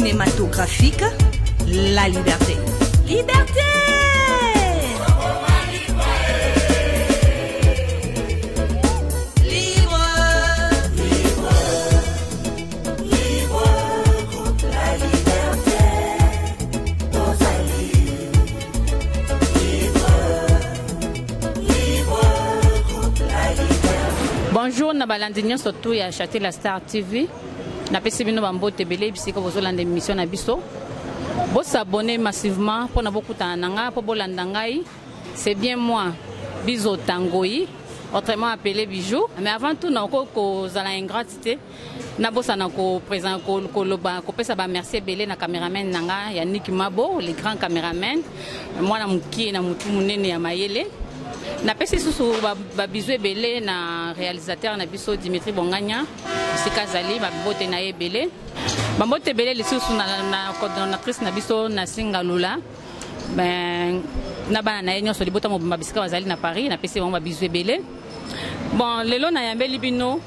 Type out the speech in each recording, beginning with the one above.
Cinématographique La Liberté. Liberté! Libre! Libre! Libre, la liberté. Tozali. Libre! Libre, la liberté. Bonjour na balandi nyonso tout ya Château la Star TV. Napesi bino bambote ebele bisika bozolanda émission na biso. Bosabonner massivement mpona bokutana na ngai mpo bolanda ngai. C'est bien moi, Bizo Tangoyi, autrement appelé Bijou. Mais avant tout, nakoki kozala ingrate te. Nabosana ko présent koloba kopesa ba merci ebele na cameraman na nga Yannick Mabo, le grand cameraman, mwana mokie na mutu munene ya mayele. Napesi susu ba bisous ebele na réalisateur na biso Dimitri Bonganya, bisika azali, ba mbote na ye ebele. Ba mbote ebele lisusu na coordonnatrice na biso Nasinga Lula. Ben, na bana na ye nyonso libota mobimba bisika bazali na Paris, napesi bango ba bisous ebele. Bon, lelo nayambeli bino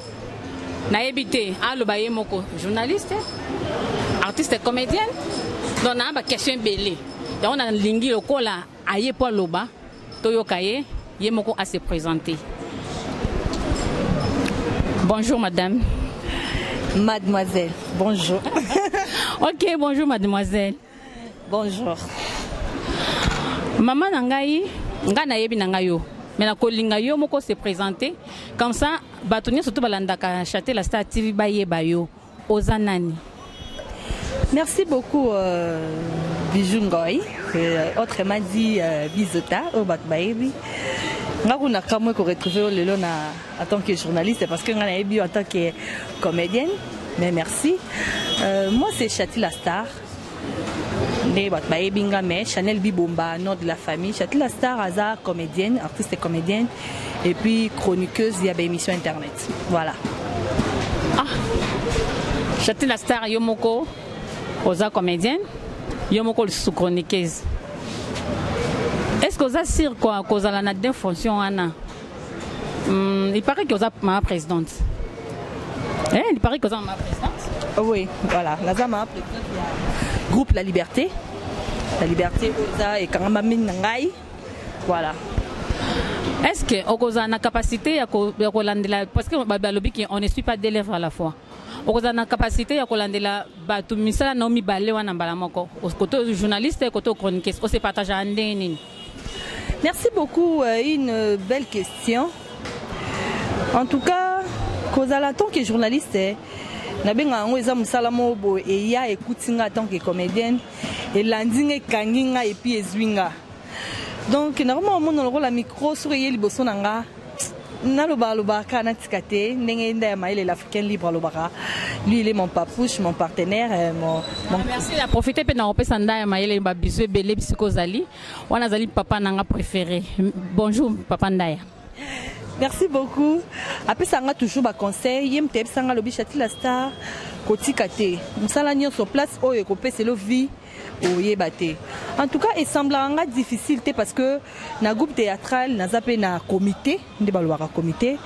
nayebi te aloba ye moko journaliste, artiste comédienne. Donc na ba question ebele. Yango nalingi lokola aye po aloba toyoka ye, ye moko a se présenter. Bonjour madame. Mademoiselle, bonjour. Ok, bonjour mademoiselle. Bonjour. Maman na ngai, ngai nayebi na ngai yo. Mais nakolinga yo moko se présenter. Comme ça, bato nyonso to balandaka Château la Star TV bayeba yo. Oza nani? Merci beaucoup Bijou Ngoy, autrement dit Bizota oyo bato bayebi. Nga kuna kamwe ko retrouver lelo na en tant que journaliste parce que nga nayebi yo en tant que comédienne. Mais merci. Moi c'est Château la Star. Nde bato bayebi nga mais Chanel Bibomba, nom de la famille. Château la Star aza comédienne, artiste et comédienne et puis chroniqueuse ya ba émission internet. Voilà. Ah. Château la Star yo moko oza comédienne, yo moko lisusu chroniqueuse. Est-ce que oza sûr quoi kozala na deux fonctions wana? Il paraît que oza ma présidente. Eh, il paraît que oza ma présidente. Oui, voilà, naza ma présidente ya groupe La Liberté. La Liberté oza ekangama mingi na ngai. Voilà. Est-ce que okoza na capacité ya ya kolandela parce que ba balobi ki on ne suit pas deux lèvres à la fois. Okoza na capacité ya kolandela bato misala na mibale wana mbala moko. Côté journaliste côté chroniqueur, on se partage ndenge nini? Merci beaucoup, une belle question. En tout cas, kozala en tant que journaliste, nabenga yango eza mosala moko boye eya ekuti nga en tant que comédienne, elandi nga, ekangi nga et puis ezwi nga. Donc nakoma komona lokola micro soki eye liboso na nga, naloba alobaka natika te ndenge nda ya mayele l'Africain libre alobaka. Lui, il est mon papouche, mon partenaire, mon Merci na profiter mpe na kopesa nda ya mayele ba bisous ebele bisika ozali. Wana azali papa na nga préféré. Bonjour papa Ndaya. Merci beaucoup. Apesa nga toujours ba conseil, ye moto ayebisa nga alobi Château la Star kotika te. Mosala nyonso place oyo ekopeselo vie oyeba te. En tout cas, esemblaka nga difficile te parce que na groupe théâtral naza mpe na comité, nde balobaka comité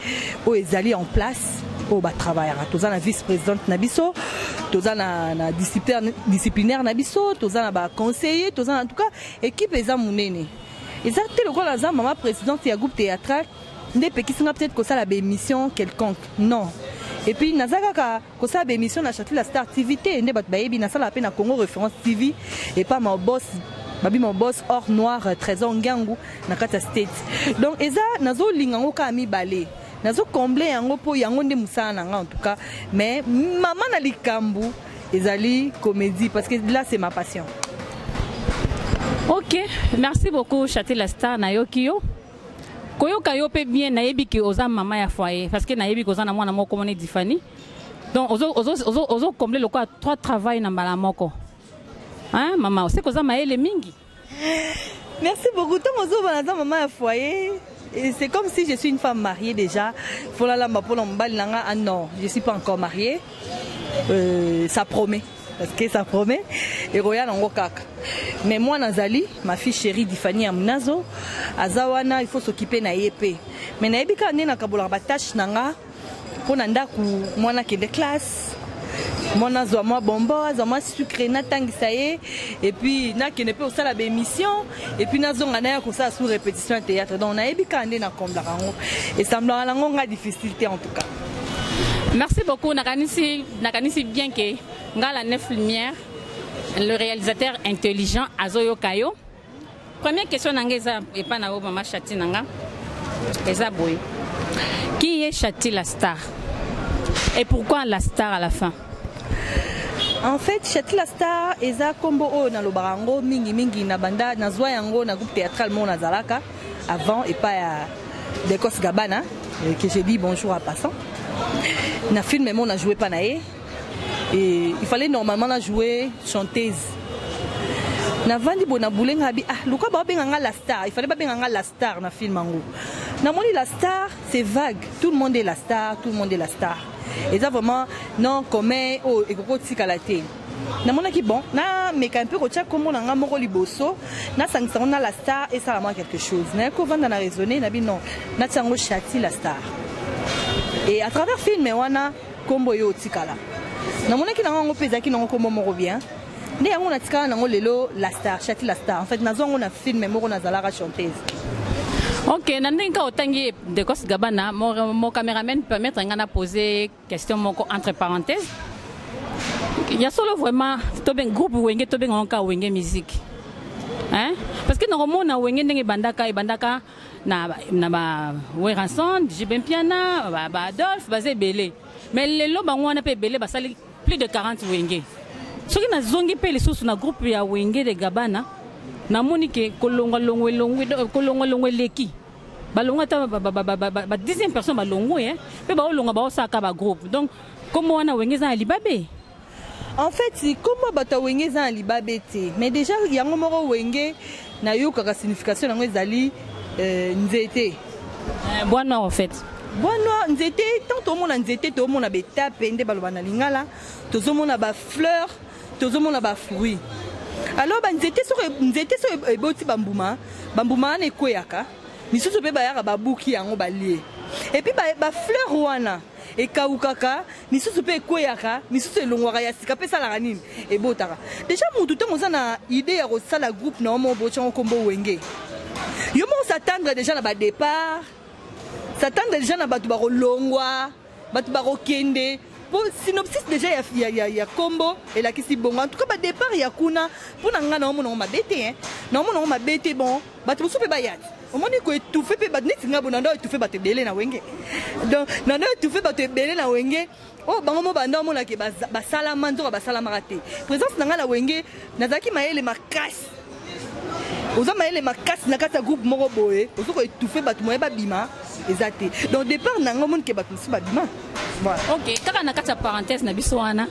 oyo ezali en place oyo batravaillaka. Toza na vice-présidente na biso, toza na disciplinaire na biso, toza na ba conseiller, toza na, en tout cas équipe eza monene. Eza te lokola naza mama présidente ya groupe théâtral nde epekisi nga peut-être kosala ba émission quelconque. Non. Et puis naza kaka kosala ba émission na Château la Star TV te, nde bato bayebi nasalaka mpe na Congo Référence TV et pas ma boss babi mon boss or noir Trésor Ngangu na kati ya state. Donc eza nazolinga yango kaka mibale, nazo combler yango mpo yango nde mosala na nga en tout cas. Mais mama na likambo ezali comédie parce que là c'est ma passion. Ok, merci beaucoup Château la Star nayoki yo. Koyoka yo pe bien nayebi ke oza mama ya foyer parce que nayebi ke oza na mwana moko mone Difani. Donc ozo ozo ozo ozo combler lokola trois travail na mbala moko. Hein mama, c'est koza mayele mingi. Merci beaucoup. Tant ozo bana maman ya foyer et c'est comme si je suis une femme mariée déjà. Faut la lamba pour mobali na nga. Ah non, je suis pas encore mariée. Ça promet. Parce que ça promet. Et royal en kaka. Mais moi nazali, ma fille chérie Difani Amunazo, azawana, il faut s'occuper na yepe. Mais na yebi ka ne na kabola ba tâche na nga pour na ndaku mwana kende classe. Mwana azwa mwa bonbon, azwa mwa sucre, natangisa ye, et puis nakende mpe kosala baémission, et puis nazonga naya kosala sous répétition ya théâtre. Donc nayebi kaka nde nakomblaka yango, esemblaka nango nga difficile te en tout cas. Merci beaucoup. Nakanisi, nakanisi bien que nga la neuf lumière, le réalisateur intelligent azoyoka yo. Première question na nga eza epa na yo mama Chati na nga. Eza boye. Qui est Chati la star? Et pourquoi la star à la fin? En fait, Chati la star eza kombo oyo nalobaka yango mingi mingi na banda nazwa yango na groupe théâtral moko nazalaka avant epai ya Decos Gabana, que j'ai dit bonjour à passant. Na film moko na joué pa na ye et il fallait normalement na jouer chanteuse. Navandi boye na bulenga abi ah luka babenga nga la star, il fallait babenga nga la star na film yango. Namoni la star, c'est vague, tout le monde est la star, tout le monde est la star. Eza vraiment non commun oyo ekoki kotikala te. Namonaki bon nameka mpe kotia kombo na nga moko liboso, nasangisa yango na la star, esala mwa quelque chose. Naye kovanda na raisonner, nabi non, natia yango Chati la star. Et à travers film wana kombo oyo otikala, namonaki nango yango mpe ezalaki nango kombo moko bien, nde yango natikala nango lelo la star, Chati la star. En fait nazwa yango na film moko nazalaka chanteuse. Ok, na ndenge kaka otangi Decos Gabana, mon caméraman permettre nga na poser question moko entre parenthèses. Ya solo vraiment tobenga groupe Wenge, tobenga kaka Wenge musique. Hein? Parce que nakomona Wenge ndenge ebandaka, ebandaka na ba Werrason, JB Mpiana, ba Adolphe, baza ebele. Mais lelo bango wana mpe ebele basali plus de 40 Wenge. Soki nazongi mpe lisusu na groupe ya Wenge de Gabana, namoni ke kolongwa longwa elongwi, kolongwa longwa eleki. Balongwa ata ba 10e personne balongwe, hein? Mpe baolongwa baosalaka ba groupe. Donc kombo wana Wenge eza na libabe. En fait, kombo bato ya Wenge eza na libabe te, mais déjà yango moko Wenge nayokaka signification yango ezali nzete. Bois noir en fait. Bois noir, nzete, tant tomona nzete, tomona betape nde baloba na lingala, tozomona ba fleur, tozomona ba fruit. Alors ba nzete soko nzete soko eboti ba mbuma, ba mbuma wana ekweyaka, misusu mpe bayaka babuki yango balie. Et puis ba fleur wana ekawukaka, misusu mpe ekweyaka, misusu elongwaka ya sika mpe esalaka nini? Ebotaka. Déjà mutu ntango oza na idée ya kosala groupe na yo moko botia yango kombo Wenge, yo moko s'attendre déjà na ba départ, s'attendre déjà na bato bakolongwa, bato bakokende. Po synopsis déjà ya kombo elakisi bongo. En tout cas ba départ ya kuna mpona nga na omona ngo mabe te, hein. Na omona ngo mabe te. Bon, bato mosusu mpe baya te, omoni koétouffe mpe bato neti nga bo nando étouffe bato ebele na Wenge. Donc nando étouffe bato ebele na Wenge oyo bango mo banda omonake basalama nzoka basalamaka te. Présence na ngai na Wenge, nazalaki mayele makasi. Oza mayele makasi na kati ya groupe moko boye, ozo koétouffe bato moye babima eza te. Donc départ na yango omoni ke bato mosusu babima. Voilà. Ok, kaka na kati ya parenthèse na biso wana,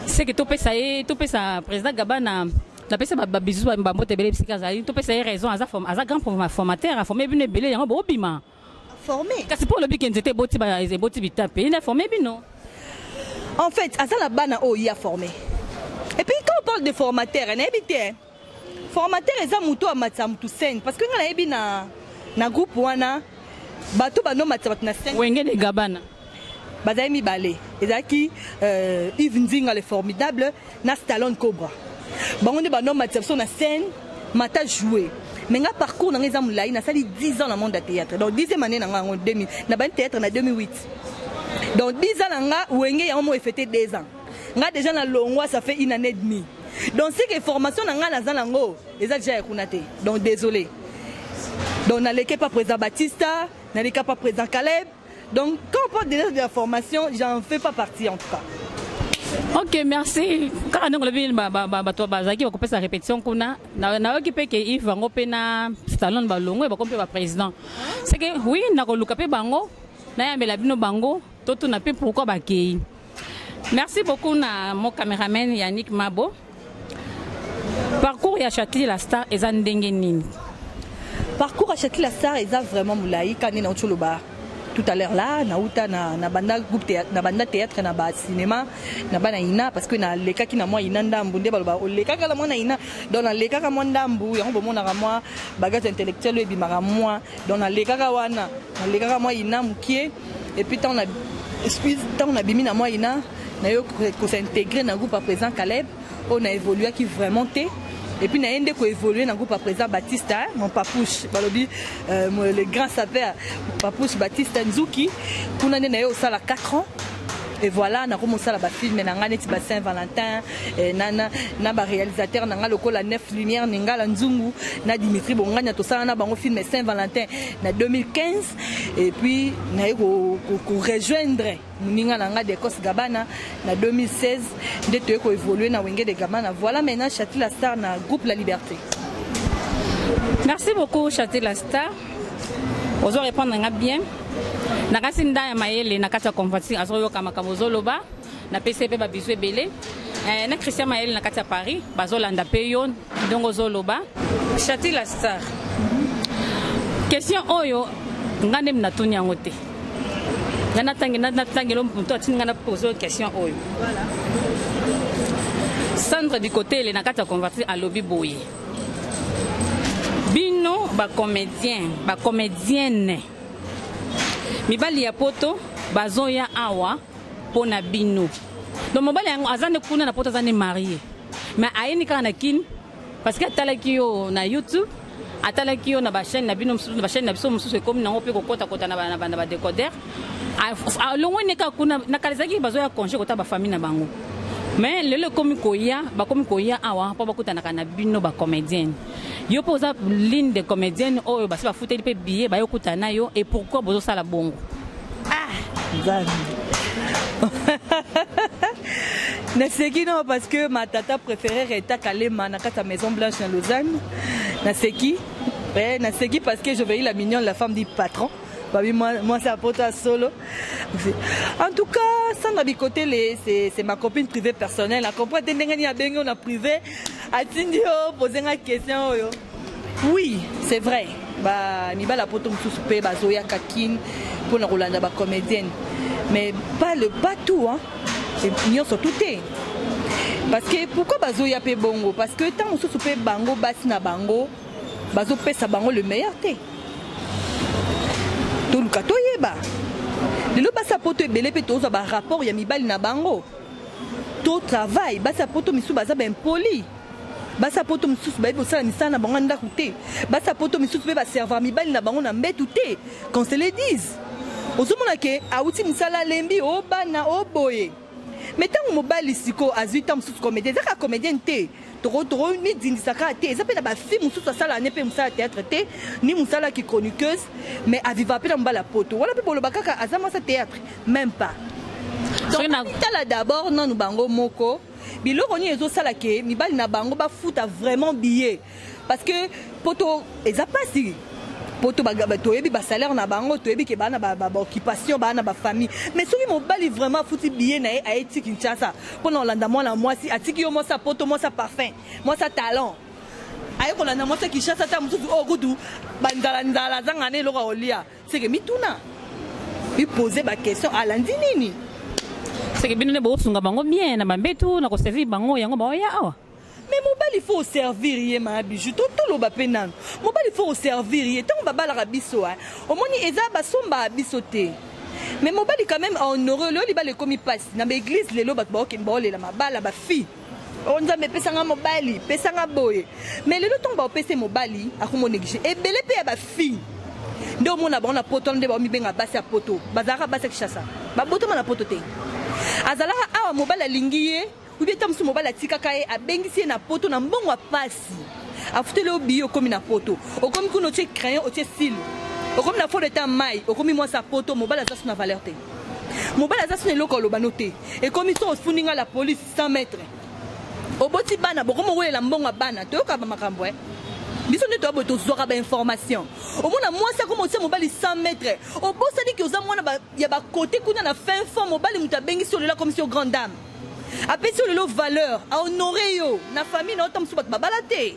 c'est que topesa ye, topesa président Gabana, napesa babizu bambote ebele bisika azali, topesa ye raison, aza grand formateur, aforme bino ebele, yango boobima. Formé. Kasi mpo olobi ke nzete eboti eboti bitape, ye nde aforme bino. En fait, aza na bana oyo ye aformé. Et puis quand on parle de formateur, nayebi te, formateur eza motu amatisa motu scène, parce que nga nayebi na groupe wana bato bando matisa bato na scène. Wenge de Gabana. Bazali mibale, ezalaki Yves Nzinga le formidable na Stallone Cobra. Bango nde bando matisa biso na scène, mata jouer. Mais nga parcours na nga eza molai, nasali 10 ans na monde ya théâtre. Donc 10e année na nga yango 2000, na bandi théâtre na 2008. Donc 10 ans na nga Wenge yango mo efêté 2 ans. Nga déjà na longwa ça fait une année et demie. Donc c'est que formation na nga naza nango eza déjà ya kuna te. Donc désolé. Donc naleki pas président Batista, naleki pas président Caleb. Donc quand on parle déjà de la formation, j'en fais pas partie en tout cas. Ok, merci. Kaka ndenge olobi bato bazalaki bakopesa répétition kuna, nayoki mpe ke Yves yango mpe na Stallone balongo bakomi mpe baprésident. C'est que oui, nakoluka mpe bango, nayambela bino bango, totuna mpe pourquoi bakei. Merci beaucoup na mon caméraman Yannick Mabo. Parcours ya Chati la star eza ndenge nini? Parcours ya Chati la star eza vraiment molai kani na otoloba tout à l'heure là, nauta na banda groupe théâtre, na banda théâtre, na ba cinéma, na bana ina, parce que na lekaki na mwa ina ndambu, nde baloba olekaka na mwana ina. Donc na lekaka mwa ndambu yango bomonaka mwa bagage intellectuel oyo ebimaka mwa. Donc na lekaka wana, na lekaka mwa ina mokie. Et puis ntango na, excuse, ntango nabimi na mwa ina, Naye kosintegre na groupe ya président Caleb oyo na évoluaki vraiment te. Et puis naye nde koévolue na groupe ya président Baptiste, hein, mon papouche balobi, le grand sapeur papouche Baptiste Nzuki. Kuna nde naye osala 4 ans. Et voilà, nakomi osala bafilme na ngai neti ba Saint Valentin, eh, na baréalisateur na ngai lokola Neuf Lumière Ningala Nzungu na Dimitri Bongania, tosala na bango film Saint Valentin na 2015. Et puis naye ko rejoindre moninga na ngai Decos Gabana na 2016, nde toye koévolue na Wenge de Gabana. Voilà, maintenant Chati la Star na groupe La Liberté. Merci beaucoup, Chati la Star. Ozo répondre nga bien. Nakasi nda ya mayele na kati ya convoitise, azoyoka makambo ozoloba. Napesi mpe babizu ebele. Na Christian Mayele na kati ya Paris bazolanda mpe yo ndongo ozoloba. Chati la Star, question oyo nga nde natuni yango te. Nga natangelo moto atindi nga na pose question oyo. Sandre Bikotele na kati ya convoitise alobi boye: bino bacomédien, bacomédienne, mibali ya poto bazoya awa mpo na bino. Donc mobali yango aza nde kuna na poto, aza nde marié, mais ayeni kaka na Kini parce que atalaki yo na YouTube, atalaki yo na bachaîne na bino mosusu, na bachaîne na biso mosusu ekomi nango mpe kokotakota na badécoder. Alongweni kaka kuna. Na kala ezalaki bazoya congé kota bafamille na bango, mais lelo ekomi koya, bakomi koya awa mpo bakutanaka na bino bacomédienne. Yo mpo oza ligne de comédienne oyo basi bafuteli mpe billet, bayokutana na yo. Et pourquoi bozosala bongo? Ah, Nzambe, naseki non, parce que ma tata préférée Reta Kalema na kati ya Maison Blanche na Lausanne. Naseki, eh, naseki parce que je veille la mignonne, la femme du patron. Babi moi, moi c'est apota solo. En tout cas, Sandra Bikotele, c'est ma copine privée personnelle. A comprendre ndenge ni abengi na privé, atindi yo poser nga question oyo. Oui, c'est vrai. Ba mibala poto mosusu mpe bazoyaka Kine mpona kolanda bacomédienne, mais pas tout, hein. Nyonso tout te. Parce que pourquoi bazoya mpe bongo? Parce que ntango mosusu mpe bango basi na bango bazopesa bango le meilleur te. Toluka toyeba, lelo basi ya poto ebele mpe tozwa barapport ya mibali na bango to travail. Basi ya poto misusu baza baimpoli, basi ya poto mosusu bayebi kosala misala na bango ya ndako te, basi ya poto misusu mpe baservaka mibali na bango na mbetu te. Qu'on se le dise, ozomona ke awuti mosala, alembi, obana oboye. Mais ntango mobali sikoyo azwi ntango mosusu comédien, eza kaka comédienne te, tokomidindisa kaka te. Eza mpe na bafille mosusu asala ne mpe mosala théâtre te, ni mosala ki chroniqueuse, mais aviva mpe na mobali ya poto wana mpe boloba kaka aza mwasa théâtre, même pas. Donc tala d'abord nanu bango moko biloko nini ezosala ke mibali na bango bafuta vraiment billet, parce que poto eza mpasi. Poto toyebi basalaire na bango, toyebi ke baa na baoccupation, baa na bafamille. Mais soki mobali vraiment afuti billet na ye, ayeti Kinshasa mpona kolanda mwana mwasi, atiki yo mwasi poto, mwasi parfum, mwasi talent, aye kolanda mwasi ya Kinshasa, ta mosusu oyo kutu banzalanzala, azanga na eloko ya kolia, seke mituna mipose baquestion: alandi nini? Seke bino nde bosunga bango bien na bambetu, na koservir bango, yango baoya awa. Mais mobali faut oservir ye, ma Bijou. To toloba mpe nanu, mobali faut oservir ye. Ntango babalaka biso, omoni eza basombaka biso te, mais mobali quand même ahonore. Lelo libala ekomi mpasi na baeglise. Lelo bato baokende baolela mabala, bafille o Nzambe epesanga mobali, pesanga boye. Mais lelo ntango baopesa mobali, akomo néglige. Ebele mpe ya bafille nde omona bango na poto wana nde baomibenga basi ya poto, bazalaka basi ya Kinshasa, babotama na poto te. Azalaka awa, mobali alingi ye, ou bien ta mosusu mobali atikaka ye, abengisi ye na poto na mbongo ya pasi, afuteli yo biye, okomi na poto, okomi kuna, otie crayon, otie cils, okomi na fond de teint, mai okomi mwasi ya poto. Mobali aza so na valeur te, mobali aza so na eloko aloba no te. Ekomi so ofundi nga la police 100 mètres, oboti bana, bokomi owelela mbongo ya bana. Toyoka bamakambo e biso nde toya boye, tozwaka bainformation. Omona mwasi akoma otia mobali 100 mètres, obosani ke oza mwana ya bakote kuna na fin fond. Mobali moto abengisi yo lelo, akomisi yo grande dame, apesi yo lelo valeur, ahonore yo na famille na yo. Ta mosusu bato babala te,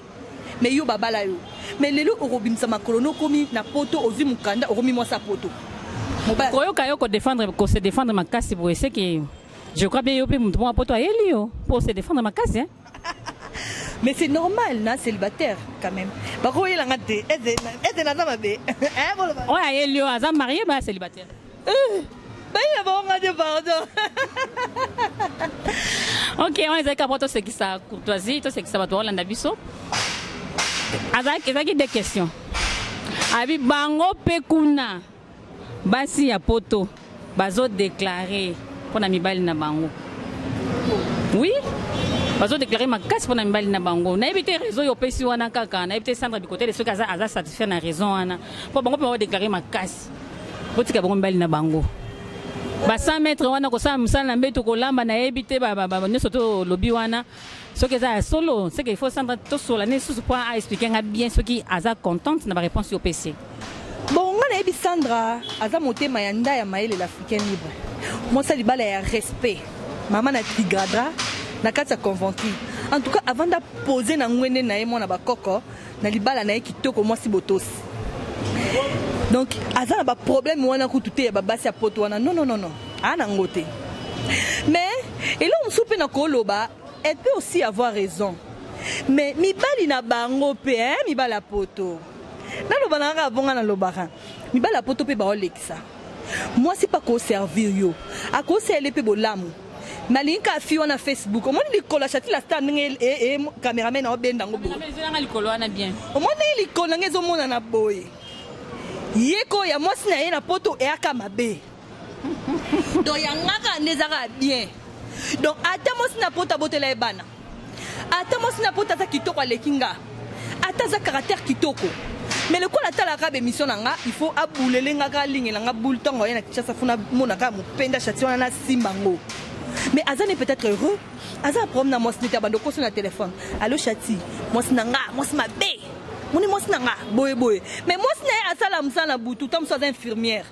mais yo babala yo. Mais lelo okobimisa makolo no, okomi na poto, ozwi mokanda, okomi mwasi ya poto. Koyoka yo kodéfendre, kose défendre makasi boye, c'est que je crois bien yo mpe moto moko poto ayeli yo mpo se défendre makasi, hein? Mais c'est normal, na célibataire quand même bakoyelanga te ete naza mabe. Oyo ayeli yo aza marié, baya célibataire? Bayi na bango nga te, pardon. Ok, wana ezalaki mpo tosekisa courtoisie, tosekisa bato baolanda biso. Ezalaki deux questions. Abi bango mpe kuna basi ya poto bazodeklare mpo na mibali na bango. Oui, bazodeklare makasi mpo na mibali na bango. Nayebi te raison oyo opesi wana kaka, nayebi te Sandra Bikotele soki aza satisfait na raison wana, mpo bango mpe baodeklare makasi. Botika bango mibali na bango ba 100 mètres wana kosala mosala na mbeto, kolamba, nayebi te nyonso tolobi wana soki eza ya solo. C'est que il faut Sandra tosola ne susu mpo aexplike nga bien soki aza contente na baréponse oyo opesi. Bon, nga nayebi Sandra aza motema ya nda ya mayele, l'Africain libre, mwasi ya libala ya respect, mama na Tigradra na kati ya conventry. En tout cas, avanda pose na ngwende na ye, mwana bakoko na libala na ye kitoko, mwasi botosi. Donc aza na baproblème wana kutu te ya babasi ya poto wana. Non, non, non, non, aa nango te. Mais eloko mosusu mpe na koloba, elle peut aussi avoir raison, mais mibali na bango mpe, hein, mibali ya poto, naloba na kaka bonga, nalobaka mibali ya poto mpe baolekisa. Mwasi mpe akoservir yo, akosele mpe bolamu. Nalingi kaka fi wana Facebook, omoni likolo ya Chati la Star ndenge cameraman aobenda yango boye. Ezolanga likolo wana bien. Omoni ndenge likolo nange ezomonana boye. Ye ko ya mwasi na ye na poto eyaka mabe, donc yangaka nde ezaka bien. Donc ata mwasi na poto abotela ye bana, ata mwasi na poto aza kitoko aleki nga, ata aza caractère kitoko, mais lokola atalaka bémission na nga, il faut abulele nga kaka, alingela nga bule. Ntango aye na Kinshasa, funa mona kaka mopenda Chati wana nasimba ngo. Mais aza ne peut-être heureux, aza na problème na mwasi neti abanda okoso na telefone: "Allo Chati, mwasi na nga, mwasi mabe, moni mwasi na nga boye boye." Mais mwasi na ye asala mosala na butu, ta mosu aza infirmière,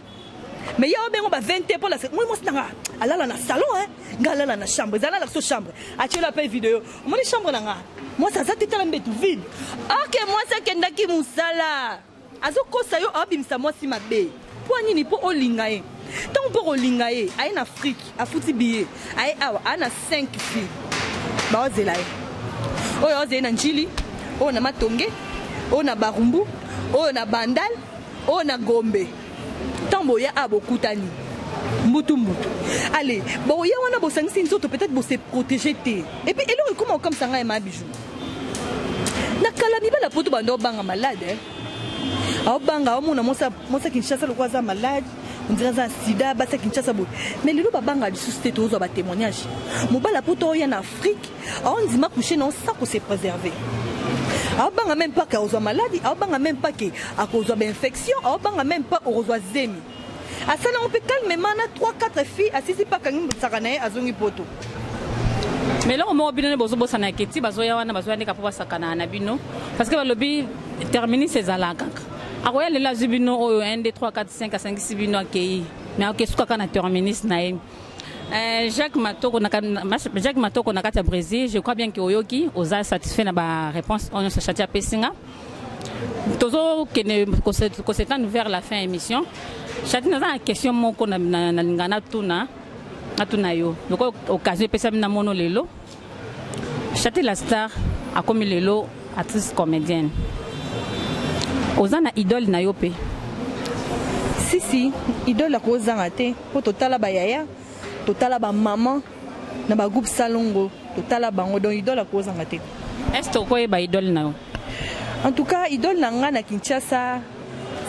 mais ye obengo ba 20 te mpo moni mwasi na nga alala na salon, hein, nga alala na chambre, ezala na so chambre. Atiela mpe video: "Omoni chambre na nga, mwasi aza te, tala mbetu vide." Ok, mwasi akendaki mosala, azokosa yo, aobimisa mwasi mabe. Mpo nini? Mpo olinga ye. Ntango mpo kolinga ye, aye na Afrique, afuti billet, aye awa, aye na 5 filles baozela ye: oyo aozela ye na Njili, oyo na Matonge, oyo na Barumbu, oyo na Bandal, oyo na Gombe. Ntango boya awa, bokutani mbutu mbutu, ale boya wana, bosangisi nzoto, peut-être bose protéger te. Et puis eloko ekoma okamwisa ngai, ma Bijou, na kala mibala poto bando obanga malade, eh? Aobanga, aomona mwasi ya Kinshasa lokola aza malade, on dirait aza na sida, basi ya Kinshasa boye. Mais lelo babanga lisusu te. Tozwa batémoignage, mobali poto oya na Afrique, aondima coucher na sans kose préserver, aobanga même pas ke akozwa maladi, aobanga même pas ke akozwa bainfection, aobanga même pas okozwa zemi. Asala yango mpe calmement na 3 4 filles, asisi mpe akangi mosaka na ye, azongi poto. Mais eloko moko bino nde bozobosana keti, bazoya wana, bazoya ndeka mpo basakana na bino, parce que balobi terminus ezalaka kaka. Akoya lelo, azwi bino oyo 1 2 3 4 5, asangisi bino, akei, mais akesuka kaka na terminus na ye. Jacques Matoko na kati ya Brésil, je crois bien que oyoki, oza satisfait na baréponse oyo nyonso Chati apesi nga. Tozokende kos'étendre vers la fin émission. Chati, naza na question moko nalinga natuna yo, loko occasion epesami na mono lelo. Chati la Star akomi lelo actrice comédienne, oza na idole na yo mpe? Si, si, idole akozanga te, mpo totala bayaya, totala bamama na bagroupe Salongo, totala bango, donc idole akozanga te. Est ce okoyeba idole na yo? En tout cas, idole na nga na Kinshasa,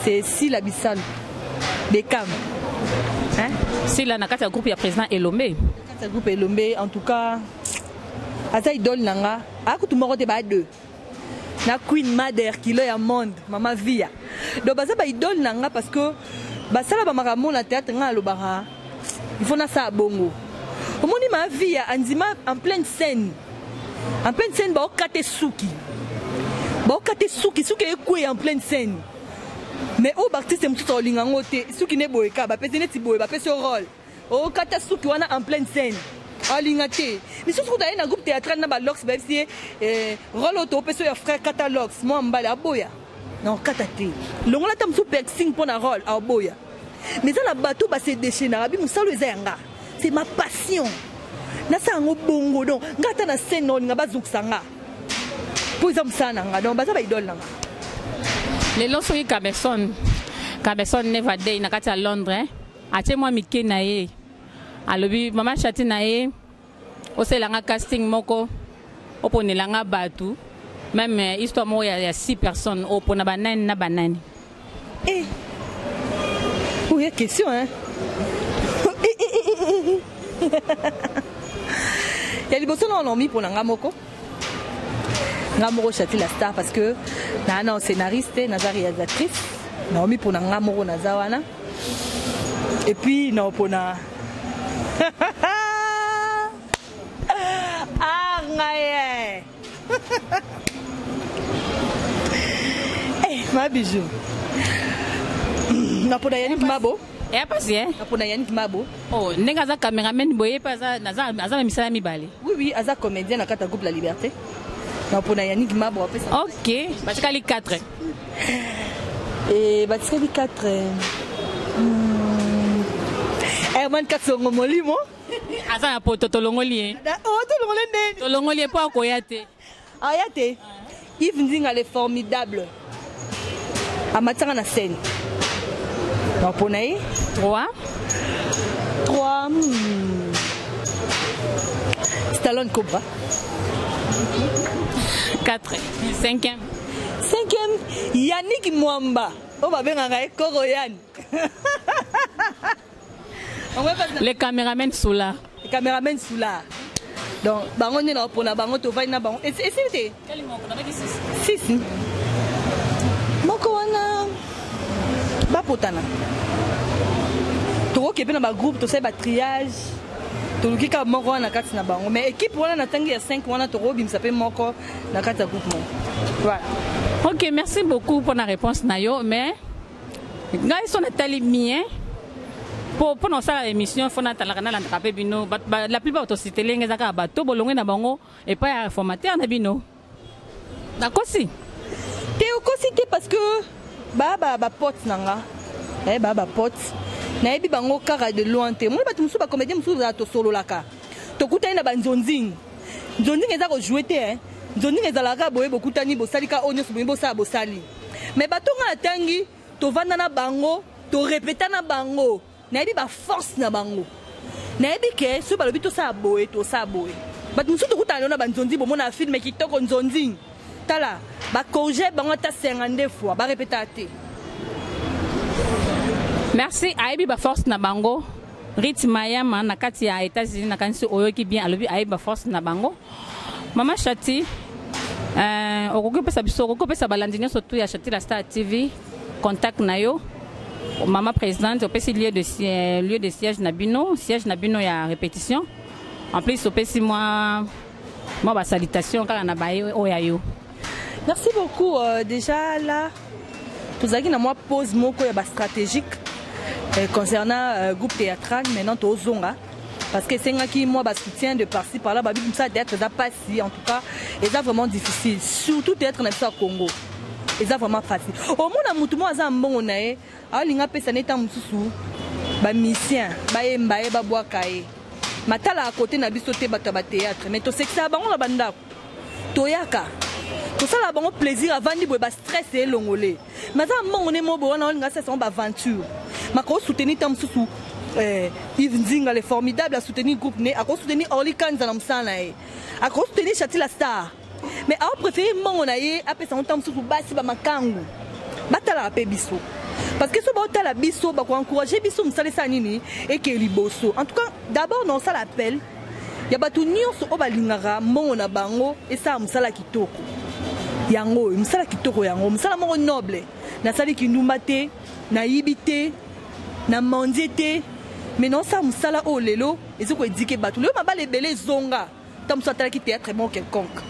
c'est Sila Bisalu Bekam, hein? Sila na kati ya groupe ya président Elombe. Na kati ya groupe Elombe. En tout cas, aza idole na nga. Akutu moko te, ba deux na Queen Mader, kilo ya monde, mama Via. Donc baza baidole na nga parce que basala bamakambo na théâtre. Nga alobaka il faut nasala bongo. Omoni ma Via andima en pleine scène, en pleine scène baokate suki, baokate suki, suki ekweya en pleine scène. Mais oyo baartiste mosusu aolinga yango te, suki ne boye kaka bapesi neti boye, bapesi yo rôle, okata suki wana en pleine scène, alinga te. Misusu kuta ye na groupe théâtral na balox, bayebisi ye rôle oyo toopesi oyo ya frère, kata lox. Mwa mobali aboya na okata te, longola ata mosusu piercing mpo na rôle, aboya. Mais eza na bato base déchaînaka bi mosala eza ya nga, c'est ma passion, nasala yango bongo. Donc nga ata na scène olinga bazongisa nga mpo eza mosala na nga, donc baza baidole na nga. Lelo soki Cabeson, Cabeson Never Day na kati ya Londres, eh? Atie mwa mike na ye. Alobi mama Chati na ye osalela nga casting moko oponela nga bato meme euh, histoire moko ya, ya 6 personnes opona banani na banani. Eh. Oya question hein. Eh, eh, eh, eh, eh. Ya liboso na onomi pona nga moko. Nga moko Chati la star parce que na na scénariste, naza réalisatrice. Naomi pona nga moko naza wana. Et puis na pona Ah ngai eh. Eh, ma bijou. Na pona Yannick Mabo. Eya pasi eh? Na pona Yannick Mabo. Oh, ndenge aza cameraman boye pe aza aza aza na misala mibale. Oui oui, aza comédien na kati ya groupe La Liberté. Na pona Yannick Mabo apesa. OK, batikali 4. Et batikali 4. Hmm. Herman Katsongo Molimo. Aza na poto tolongoli ye. Oh, tolongoli nde. Tolongoli ye po akoya te. Aya te. Yves Nzinga le formidable. Amatanga na scène. Na pona ye. 3 3 hmm. Stallone Cobra. 4 5e. 5e Yannick Mwamba. Oyo babengaka ye Koro Yann. Le cameraman Soula. Le cameraman Soula. Donc, bango nde na pona bango tovandi na bango. Esili te? Six. Moko wana bapotana. Tokoki mpe na ba groupe tosali ba triage. Toluki kaka moko wana na kati na bango. Mais équipe wana na tangi ya 5 wana tokobimisa mpe moko na kati ya groupe moko. Voilà. Ok, merci beaucoup pour la réponse na yo, mais ngai so natali mien po mpo na kosala émission fo natalaka nalandaka mpe bino la plupart tositele ngai eza kaka bato bolongwe na bango epai ya formateur na bino nakosi te okosi te parce que baa ba bapote na nga eh, baa bapote nayebi bango kaka de loin te moni bato mosusu bacomédien mosusu ozala tosololaka tokutani na banzonzing nzonzing eza kojoue te eh. nzonzing ezalaka boye bokutani bosali ka oyo nyonso boye bosala bosali mais bato nga natangi tovanda na bango torepeta na bango nayebi baforce na bango nayebi ke soki balobi tosala boye tosala boye bato mosusu tokutana na banzonzi bomona filme kitoko nzonzi tala bacorge bango ata 52 fois barepeta te. Merci ayebi baforce na bango Rit Mayama na kati ya États-Unis nakanisi oyoki bien alobi ayebi baforce na bango. Mama Chati euh, okoki kopesa biso okoki kopesa balandi nyonso tu ya Chati la Star TV contact na yo mama présidente opesi lieu de, euh, lieu de siège na bino siège na bino ya répétition en plus opesi mwa mwa basalutation kaka na baye oyo ya yo. Merci beaucoup euh, déjà là tozalaki na mwa pause moko ya bastratégique euh, concernant euh, groupe théâtral maintenant tozonga parce que esengaki mwa basoutien de par-ci par-là babi mosala théâtre eza pasi en tout cas eza vraiment difficile surtout théâtre na biso ya Congo eza vraiment facile omona motu moko aza mbongo na ye aolinga apesa ne ntango mosusu bamisien bayemba ye babwaka ye matala ya kote na biso te bato ya bathéâtre mais tosekisaka bango na bandako toyaka tosala bango plaisir avandi boye bastress elongole mais aza mbongo ne mo boye wana olinga asalisa bango baaventure mako soutenir ntango mosusu eh, Yves Nzinga le formidable a soutenir groupe ne ako soutenir Orly Kanza na mosala na ye ako soutenir Chati la star mais ao préféré mbongo na ye apesa yango ntango mosusu basi bamakangu batalaka mpe biso parce que so baotala biso bakoencourage biso mosala esala nini eke liboso. En tout cas d'abord na osala appel ya bato nyonso oyo balingaka mbongo na bango esala mosala kitoko yango oyo mosala kitoko yango mosala moko noble nasali kindumba te nayibi te na mandie te mais naosala mosala oyo lelo eza koedike bato lelo mabala ebele ezonga ntango mosusu atalaki théâtre moko quelconque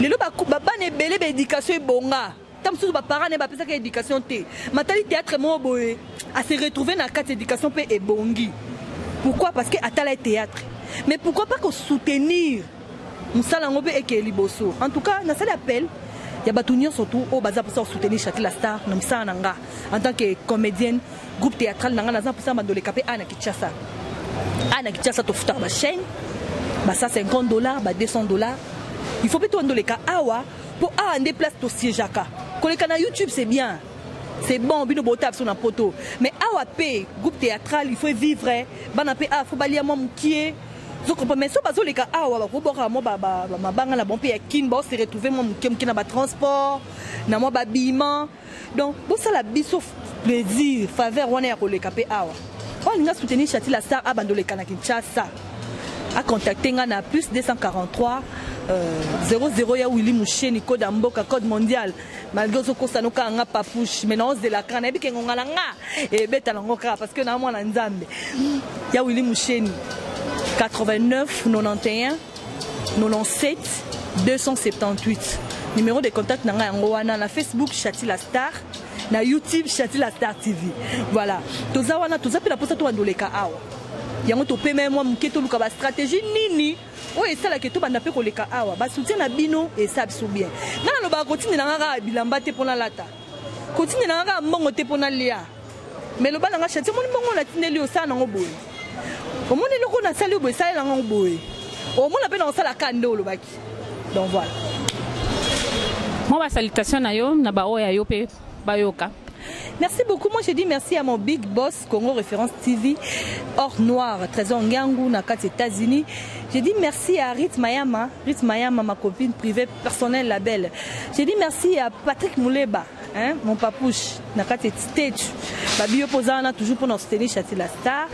lelo bana ebele baéducation ebonga ntango mosusu baparent na ye bapesaka éducation te matali théâtre moko boye ase retrouver na kati éducation mpe ebongi. Pourquoi? Parce que atala ye théâtre. Mais pourquoi pas kosoutenir mosala yango mpe ekeye liboso. En tout cas nasali appel ya bato nyonso tu oyo baza mposa kosoutenir Chati la star na mosala na nga en tant que comédienne groupe théâtral na nga naza mposa bandoleka mpe a na Kinshasa a na Kinshasa tofutaka bachaîne ba 150 $, ba 200 $. Il faut mpe tondoleka awa mpo awa nde place tosiégeaka koleka na YouTube c'est bien. C'est bon, bino bota biso na poto, mais awa pe groupe théâtral, il faut vivre. Bana pe awa, faut balia mwa mokie. Ozo comprendre? Mais so bazoleka awa, bakobwaka mwa mabanga na bango mpe ya kine, bao se retrouver mwa moke moke na batransport na mwa babima. Donc bosala biso plaisir, faveur wana ya koleka mpe awa. Oyo alinga soutenir Chati la Star, abanda oleka na Kinshasa, acontacte nga na plus 243 00 ya Willi Musheni, code ya mboka, code mondial. Malgré ozokosa nokaka nga papouche, mais naozela kaka, nayebi ke ngonga na nga ebeta nango kaka, parce que na mwana Nzambe. Ya Willi Musheni, 89 91 97 278, numéro de contact na ngai yango wana. Na Facebook, Chati la Star, na YouTube, Chati la Star TV. Voilà, toza wana, toza mpe na mposa tobanda oleka awa. Yango topema mwa moke, toluka bastratégie nini oyo esalaka tobanda mpe koleka awa. Basoutien na bino esala biso bien. Ngai nalobaka, kotindela nga kaka bilamba te mpo nalata, kotindela nga kaka mbongo te mpo nalia, mais loba na nga: "Chati, omoni mbongo natindeli, osala nango boye. Omoni eloko nasali oyo boye, esalela yango boye." Omona mpe na kosala ka nde olobaki. Donc voilà. Mwa basalutation na yo na baoyo ya yo mpe bayoka. Merci beaucoup. Moi, je dis merci à mon big boss, Congo Référence TV, Or Noir, Trésor Ngangu, na kati États-Unis. Je dis merci à Rit Mayama, Rit Mayama, ma copine privée personnelle, la belle. Je dis merci à Patrick Mouleba, hein, mon papouche, na kati States. Babi Opozana, toujours pour nous soutenir, Chati la Star.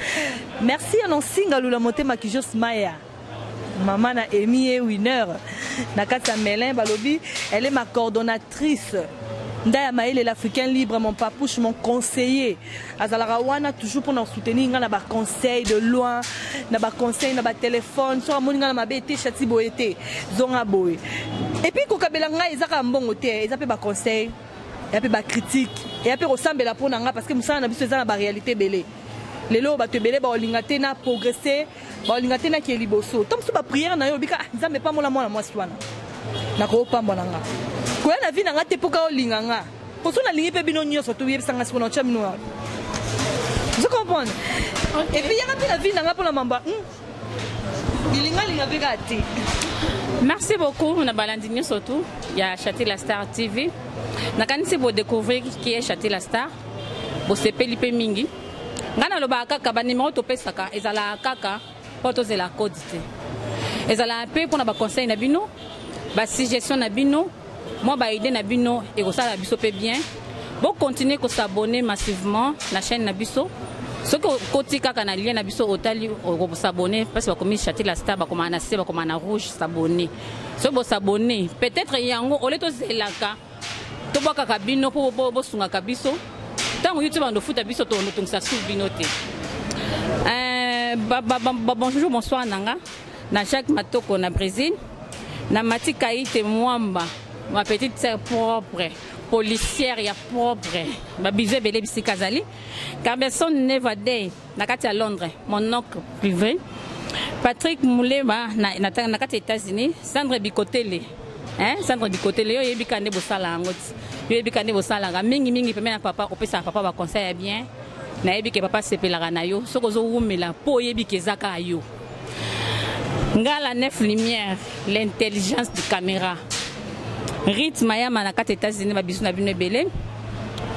Merci à Nansinga Lula Motema Kijos Maya. Maman na Emi et Winner. Na kati ya Melin, balobi, elle est ma coordonnatrice. Ndaya Maël, l'Africain libre, mon papouche, mon conseiller. Azalaka wana toujours pour nous soutenir, nga na ba conseil de loin, na ba conseil na ba téléphone, so amoni nga na mabe te: "Chati, boye te, zonga boye." Et puis kokabela ngai ezaka mbongo te, eza pe ba conseil, ya pe ba critique, ya pe kosambela mpo na nga, parce que mosala na biso eza na ba réalité ebele. Lelo bato ebele baolinga te na progresser, baolinga te nakie liboso. To mosusu baprière na yo, obika: "Ah, Nzambe, pambola mwana mwasi wana, nakopambola nga." Koya na vie na nga te mpoka olinga nga, poso nalingi mpe bino nyonso. Toyebisanga siko na otya bino wana, ozo comprendre? Et puis yaka mpe na vie na nga mpona mamba bilingalinga mpe kaka te. Merci beaucoup na balandi nyonso tu ya Chati la Star TV. Nakanisi bodécouvrir qui est Chati la Star, bosepeli mpe mingi. Ngai nalobaka kaka, banimero topesaka ezalaka kaka mpo tozela code te, ezalaka mpe mpona baconseil na bino, basuggestion na bino, mwa baidée na bino ekosala biso mpe bien. Bocontinue kos'abonner massivement na chaîne na biso. Soki okoti kaka na lien na biso, otali, okos'abonner, mpasi bakomi Chati la Star, bakomaka na se, bakomaka na rouge "s'abonner". Soki bos'abonner, peut-être yango ole tozelaka, tobwakaka bino mpo bosungaka biso. Ntango YouTube bandofuta biso, totongisa su bino te. Bonjour, bonsoir na nga na Jacques Matoko na Brésil, na Mati Kaite Mwamba, ma petite sœur propre, policière ya propre. Babizu ebele bisika azali. Carbeson Neva Day na kati ya Londres, mon oncle privé Patrick Mulema na kati ya États-Unis, Sandre Bikotele, hein? Sandre Bikotele, yo oyebi ka nde bosala yango ti, yo oyebi ka nde bosalaka mingimingi pembe na papa, opesaka papa baconseil ya bien. Nayebi ke papa asepelaka na yo soki ozowumela, mpo oyebi ke eza kaka yo. Nga la neuf lumière, l'intelligence du caméra, Rythme Mayama na kati États-Unis. Babizu na bino ebele.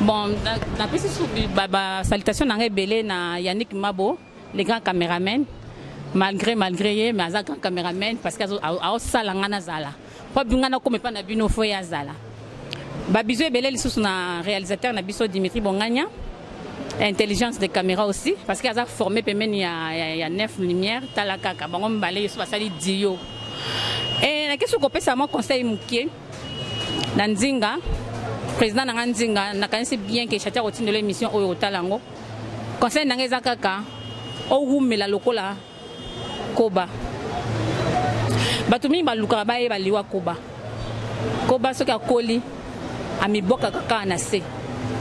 Bon, napesi su basalutation na ngai ebele na Yannick Mabo, le grand caméraman. Malgré ye, mais aza grand caméraman parce que aosala ngai nazala mpo ngai nakoma epa na bino, fo ye azala. Babizu ebele lisusu na réalisateur na biso Dimitri Bongania, intelligence de caméra aussi, parce que aza formé pembeni ya neuf lumière. Tala kaka bango mibale so basali dio. E nake soki kopesa mwa conseil mokie na Nzinga, président na nga Nzinga. Nakanisi bien ke Chati akotindela émission oyo, otala yango. Conseil na nga eza kaka owumela lokola koba. Bato mingi balukaka bayeba liwa koba. Koba soki akoli, amibwakaka kaka na se.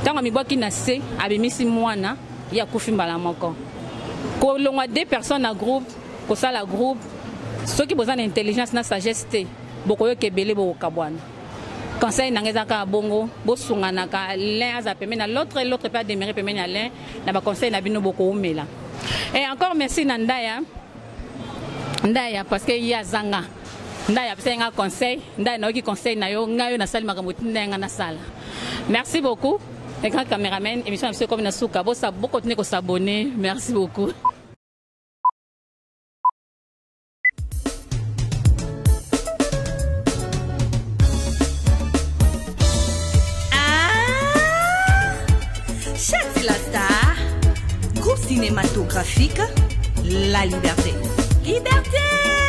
Ntango amibwaki na se, abimisi mwana, ye akufi mbala moko. Kolongwa deux personnes na groupe, kosala groupe, soki boza na intelligence na sagesse te, bokoyoka ebele, bokokabwana. Conseil na ngai eza kaka bongo: bosunganaka, l'un aza pembeni na l'autre, l'autre mpe ademere pembeni ya l'un na baconseil na bino, bokoumela. Et encore merci na Ndaya, Ndaya, parce que ye azanga. Ndaya apesaki nga conseil. Ndaya, nayoki conseil na yo, ngai oyo nasali makambo etinda ya nga nasala. Merci beaucoup. Un grand caméraman, émission na biso ekomi na suka. Bosa bokontinue kosabonner. Merci beaucoup. Ah Chati la star, groupe cinématographique, La Liberté. Liberté!